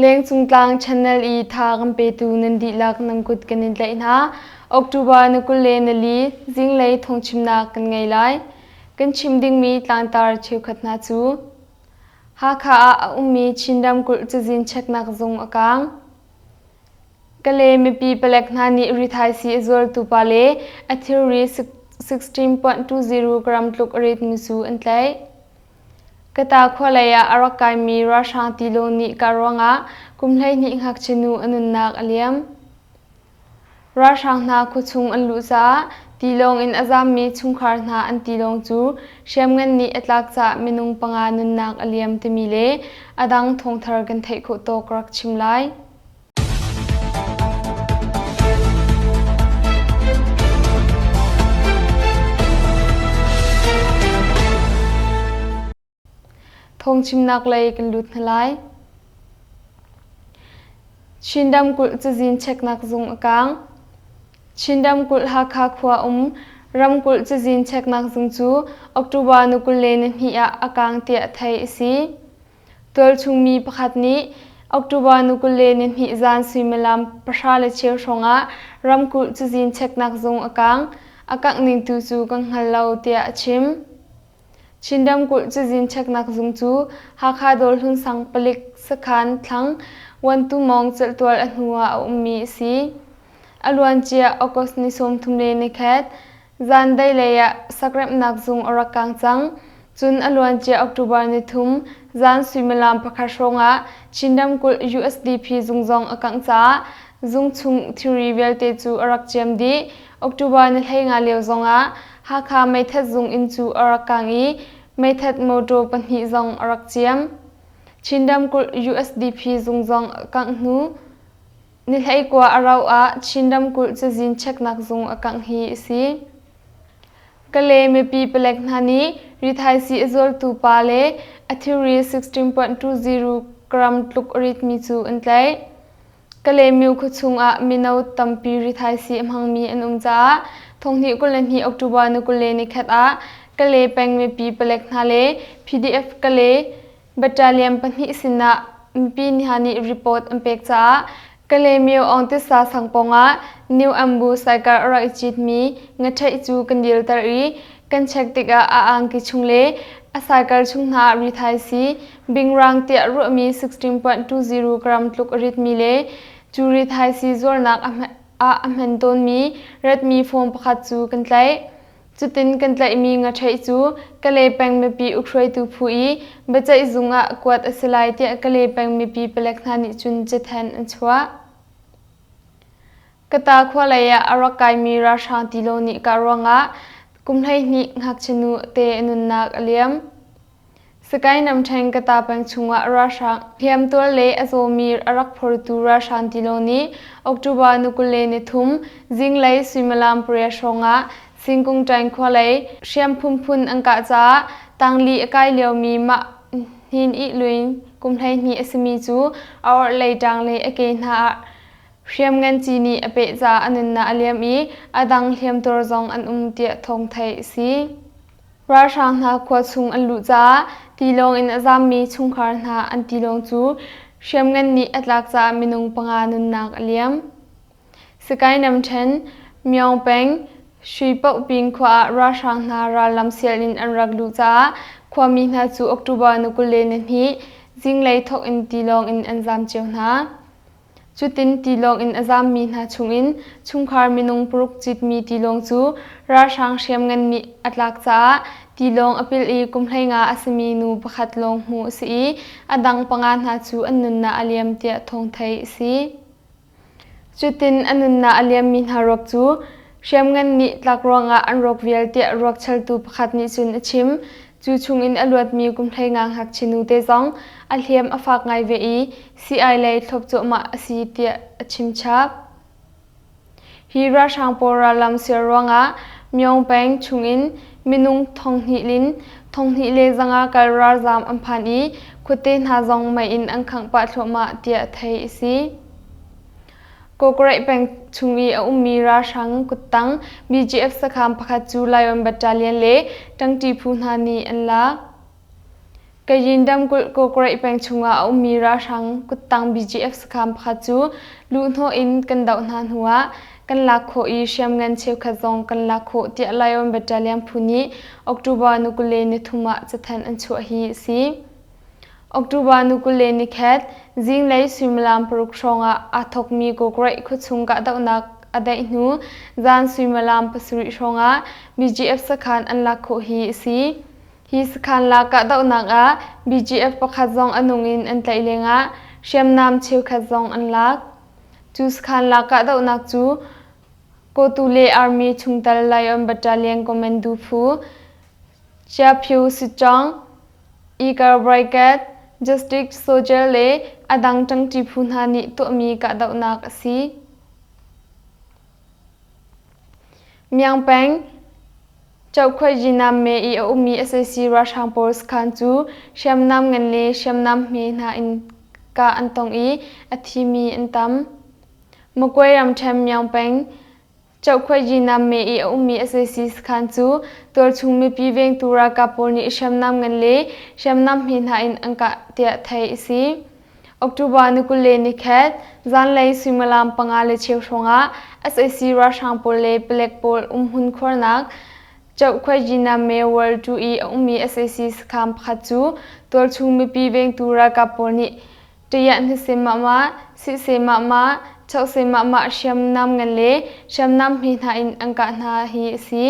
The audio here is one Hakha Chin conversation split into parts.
Lengcung tlang channel i tha kan petu nan dihlak nan kut kan in tlaih hna. October ni 24 zinglei thawngchimnak kan ngei lai. Kan chim dingmi tlangtar cheukhat hna cu Hakha ah a ummi Chin ramkulh cazin cheknak zung a kaang. Kale mipi palek hna nih rithaisii a zuartu pa le a thilri 16.20 gram tluk a ritmi cu an tlaih. Kata khua lei ah a rak kaimi ralhrang tilawng nih kah ruangah kum 12 ngakchia nu a nunnak a liam. Ralhrang hna khuachung an luh caah tilawng in a zammi chungkhar hna an tilawng cu hriamngan nih a tlak caah minung panga nunnak a liam timi le a dang thawngthar kan theih khawh tawk rak chim lai. Thawngchimnak lei kan lut hna lai. Chin ramkulh cazin cheknak zung a kaang. Chin ramkulh Hakha khua um ramkulh cazin cheknak zung cu October ni 22 ah a kaang tiah theih a si. Tualchung mi pakhat nih October ni 22 zan suimilam 10:15 hrawngah ramkulh cazin cheknak zung a kaang. A kangh ning tu cu kan hngal lo tiah a chim. Chin ramkulh cazin cheknak zung cu Hakha Dawrhlun sang palik sakhan thlang Wantu Mawng celhtual a hnu ah a ummi a si. A luancia August ni 31 zan deilei ah sakremhnak zung a rak kang cang. Cun a luancia October ni thum zan suimilam pakhat hrawngah Chin ramkulh USDP zung zong a kangh caah zung chung thilri vialte cu a rak ciam dih. October ni 15 lio zongah Hakha meithat zung inn cu a rak kang i meithat mawṭaw pahnih zong a rak ciam. Chin ramkulh USDP zung zong a kangh hnu ni 19 a rauh ah Chin ramkulh cazin cheknak zung a kangh hi a si. Kale mipi palek hna nih rithaisii a zuartu pa le a thilri 16.20 gram tluk a ritmi cu an tlaih. Kalaymyo khuachung ah mino tampi rithaisii a hmangmi an um caah thonghnih 22 October ni 21 ah Kalay peng mipi palek hna le PDF Kalay Battalion pahnih sinah mipi hna nih report an pek caah Kalaymyo Aungtisa sang pawngah New Ambu cycle a rak i citmi ngaṭheih cu kan dilter i kan check tikah a angki chung le a cycle chung hna ah rithaisii bingrang tiah ruahmi 16.20 gram tluk a ritmi le cu rithaisii zuarnak ah a hman tawnmi Redmi phone pakhat cu kan tlaih. Cutin kan tlaihmi ngaṭheih cu Kalay peng mipi ukhruaitu phu i biaceih zung ah kuat a si lai tiah Kalay peng mipi palek hna nih cun cathanh an chuah. Kata khua lei ah a rak kaimi ralhrang tilawng nih kah ruangah kum 12 ngakchia nu te a nunnak a liam. Sakae namṭhen Kata peng chungah ralhrang hliamtuar le a zawmi a rak phortu ralhrang tilawng nih October ni 23 zinglei suimilam pariat hrawngah Singkung Ṭaing khua lei hriam phunphun an kah caah tangli a kai liomi mah Hnin Ih Luin kum 12 a simi cu a orhlei ṭang le a ke hna ah hriamngan ci nih a peh caah a nunnak a liam i a dang hliamtuar zong an um tiah thawng theih a si. Ralhrang hna khua chung an luh caah tilawng in a zammi chungkhar hna an tilawng cu hriamngan nih a tlak caah minung panga nunnak a liam. Sakae namṭhen, Myaung peng, Shuipohping khua ah ralhrang hna rallam sial in an rak luh caah khuami hna cu October ni 22 zinglei thawk in tilawng in an zam cio hna. Cutin tilawng in a zammi hna chungin chungkhar minung paruk citmi tilawng cu ralhrang hriamngan nih a tlak caah tilawng a pil i kum 15 a simi nu pakhat lawng hmuh a si i a dang panga hna cu an nunnak a liam tiah thawng theih a si. Cutin a nunnak a liammi hna ruak cu hriamngan nih tlak ruangah an rawk vial tiah ruak chaltu pakhat nih cun a chim. Cu chungin a luatmi kum 15 ngakchia nute zong a hliam a fak ngai ve i sii lei thlop cuahmah a si tiah a chimchap. Hi ralhrang pawl rallam sial ruangah Myaung peng chungin minung thonghnih lin 2500 kal ralzaam an phan i khuate hna zong mei in an khangh pah thluahmah tiah theih a si. Kawkaraih peng chung i a ummi ralhrang kuttang BGF sakhan pakhat cu Lion Battalion le ṭangṭi phu hna nih an lak. Kayin ramkulh Kawkreih peng chungah a ummi ralhrang kuttang BGF sakhan pakhat cu luhhnawh in kan doh hna hnuah kan lak khawh i hriamngan cheukhat zong kan lak khawh tiah Lion Battalion phu nih October ni 23 ah cathanh an chuah hi a si. October ni 21 zinglei suimilam 6 hrawngah aa thawkmi Kawkreih khuachung kahdohnak a daih hnu zan suimilam 7 hrawngah BGF sakhan an lak khawh hi a si. Hi sakhan lak kahdohnak ah BGF pakhat zong a nung in an tlaih lengah hriamnam cheukhat zong an lak. Cu sakhan lak kahdohnak cu Kawtule Army chungtel Lion Battalion Commando phu, Chiaphyu Sitcawng, Eagle Brigade, Justice Soldier le a dang ṭangṭi phu hna nih tuahmi kahdohnak a si. Myaung peng Chohkhuaiyinam i a ummi sac ralhrang pawl sakhan cu hriamnam ngan le hriamnam hme hna in kah an tong i a thimi an tam. Magway ramṭhen Myaung peng Chohkhuaiyinam i a ummi sac sakhan cu tualchung mipi vengtu ralkap pawl nih hriamnam ngan le hriamnam hme hna in an kah tiah theih a si. October ni 21 zanlei suimilam 5 le cheu hrawngah sac ralhrang pawl le palek pawl umhmun khuarnak Chohkhuaiyiname World 2 i a ummi sac sakhan pakhat cu tualchung mipi vengtu ralkap pawl nih ṭayah hnase mahmah, sihse mahmah, chohse mahmah hriamnam ngan le hriamnam hme hna in an kah hna hi a si.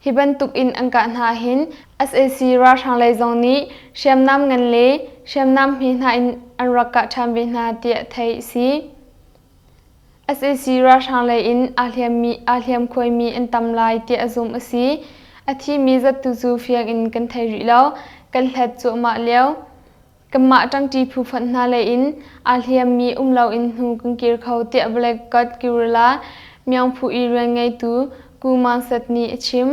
Hi bantuk in an kah hna hin sac ralhrang lei zong nih hriamnam ngan le hriamnam hme hna in an rak kah ṭhan ve hna tiah theih a si. Sac ralhrang lei in aa hliammi aa hliamkhuaimi an tam lai tiah zumh a si. A thimi zat tu cu fiang in kan thei rih lo. Kan hlat cuahmah lio. Kanmah ṭangṭi phu fonh hna lei in aa hliammi um loin hnu kan kir kho tiah Black God Guerrilla Myaungphu i rian ngeitu Ku Maung Sat nih a chim.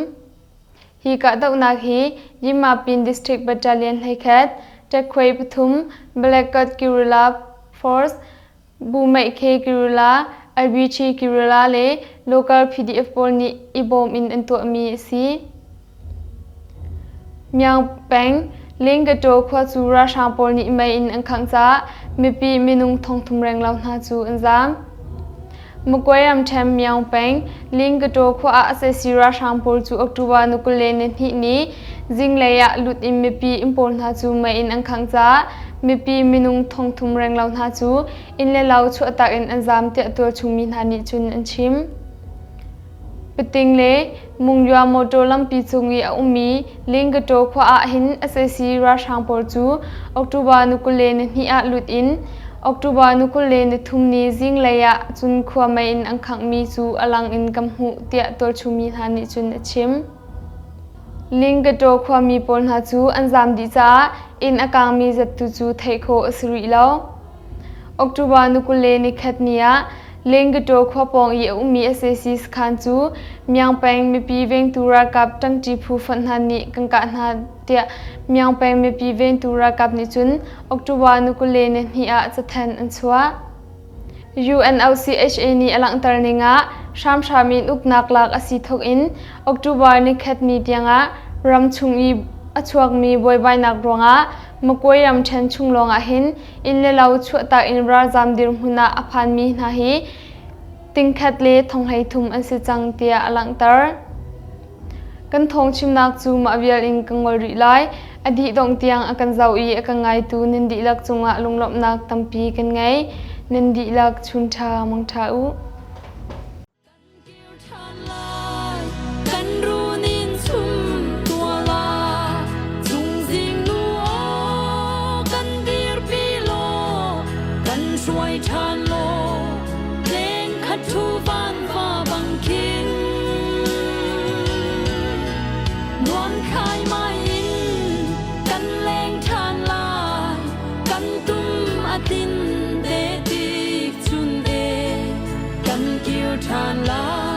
Hi kahdohnak hi Yinmapin District Battalion 11, Ṭekhuai pathum, Black God Guerrilla Force, Bu Meihkhe Guerrilla, IBT Guerrilla le local PDF pawl nih i bawm in an tuahmi a si. Myaung peng Lingkataw khua cu ralhrang pawl nih mei in an khangh caah mipi minung thongthum renglo hna cu an zaam. Magway ramṭhen Myaung peng Lingkataw khua ah sac ralhrang pawl cu October ni 22 ni zinglei ah lut in mipi inn pawl hna cu mei in an khangh caah mipi minung thongthum renglo hna cu inn le lo chuahtak in an zaam tiah tualchung mi hna nih cun an chim. Pating le Mungyua motor lampi cung i a ummi Lingkataw khua ah hin sac ralhrang pawl cu October ni 22 ah lut in October ni 23 ni zinglei ah cun khua mei in an khanghmi cu a lang in kan hmuh tiah tualchung mi hna nih cun a chim. Lingkataw khuami pawl hna cu an zaam dih caah inn a kaangmi zat tu cu theih khawh a si rih lo. October ni 21 ni ah Lengkataw khua pawng i a ummi sac sakhan cu Myaung peng mipi vengtu ralkap ṭangṭi phu fonh hna nih kan kah hna tiah Myaung peng mipi vengtu ralkap nih cun October ni 22 ah cathanh an chuah. UNOCHA nih a langhter ning ah hramhram in uknak lak a si thawk in October nikhat ni tiangah ram chung i a chuakmi buaibainak ruangah Magway ramṭhen chung lawngah hin inn le lo chuahtak in ralzaam dirhmun ah a phanmi hna hi tingkhat le thonghleithum an si cang tiah a langhter. Kan thawngchimnak cu mah vial in ka ngol rih lai. A dih dongh tiang a kan zoh i a kan ngaitu nan dihlak cungah lunglawmhnak tampi kan ngei. Nan dihlak chun ṭha mangṭha u. Kan run in chum tua la chungzing nu aw kan dirpi law kan hruai ṭhan law leng khat thu van va bang khin nuam khai mai in kan leng ṭhan lai kan tum a tin te tik chun e kan kir ṭhan lai.